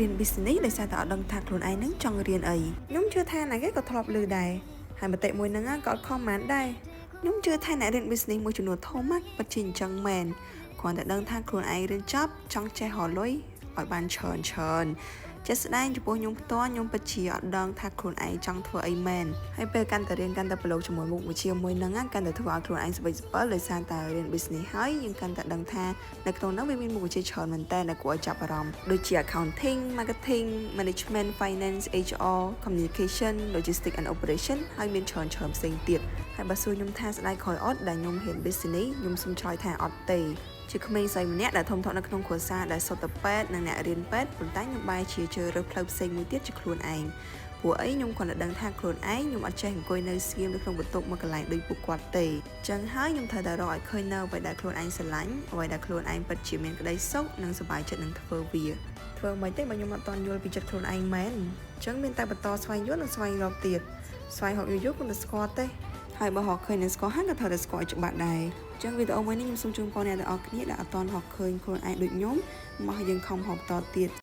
រៀន business ដោយសារតែអត់ដឹងថាខ្លួនឯងនឹងចង់រៀនអីខ្ញុំជឿថាណាគេក៏ធ្លាប់ឮដែរហើយមតិមួយហ្នឹងក៏អត់ខុសប៉ុន្មានដែរខ្ញុំជឿថាអ្នករៀន business មួយចំនួនធំពិតជាអញ្ចឹងមែនគ្រាន់តែដឹងថាខ្លួនឯងរៀនចប់ចង់ចេះរកលុយឲ្យបានច្រើនច្រើនជាក់ស្ដែងចំពោះខ្ញុំផ្ទាល់ខ្ញុំពិតជាអត់ដឹងថាខ្លួនឯងចង់ធ្វើអីមែនហើយពេលកាន់តែរៀនកាន់តែប្រឡូកជាមួយមុខវិជ្ជាមួយហ្នឹងកាន់តែធ្វើឲ្យខ្លួនឯងស្បិចស្ពិលដោយសារតែរៀន business ហើយយើងកាន់តែដឹងថានៅក្នុងហ្នឹងវាមានមុខវិជ្ជាច្រើនមែនតើដែលគួរឲ្យចាប់អារម្មណ៍ដូចជា accounting, marketing, management, finance, HR, communication, logistics and operation ហើយមានច្រើនច្រើនផ្សេងទៀតហើយបើសួរខ្ញុំថាស្ដាយក្រោយអត់ដែលខ្ញុំរៀន business ខ្ញុំសូមឆ្លើយថាអត់ទេជាក្មេងស្រីម្នាក់ដែលធំធាត់នៅក្នុងគ្រួសារដែលសុទ្ធតែពេទ្យនិងអ្នករៀនពេទ្យប៉ុន្តែខ្ញុំបែរជាជ្រើសរើសផ្លូវផ្សេងមួយទៀតជាខ្លួនឯងព្រោះអីខ្ញុំគ្រាន់តែដឹងថាខ្លួនឯងខ្ញុំអត់ចេះអង្គុយនៅស្ងៀមនៅក្នុងបន្ទប់មួយកន្លែងដូចពួកគាត់ទេចឹងហើយខ្ញុំត្រូវតែរកឲ្យឃើញនៅអ្វីដែលខ្លួនឯងស្រឡាញ់អ្វីដែលខ្លួនឯងពិតជាមានក្តីសុខនិងសប្បាយចិត្តនឹងធ្វើវាធ្វើមិនទេបើខ្ញុំអត់ទាន់យល់ពីចិត្តខ្លួនឯងមែនចឹងមានតែបន្តស្វែងយល់និងស្វែងរកទៀតស្វែងរកយូរៗគង់តែស្គាល់ទេហើយបើរកឃើញនឹងស្គាល់ហើយក៏ត្រូវតែស្គាល់ឲ្យច្បាស់ដែរចឹងវីដេអូមួយនេះខ្ញុំសូមជូនពរអ្នកទាំងអស់គ្នាដែលអត់ទាន់រកឃើញខ្លួនឯងដូចខ្ញុំមកយើងខំរកបន្តទៀត។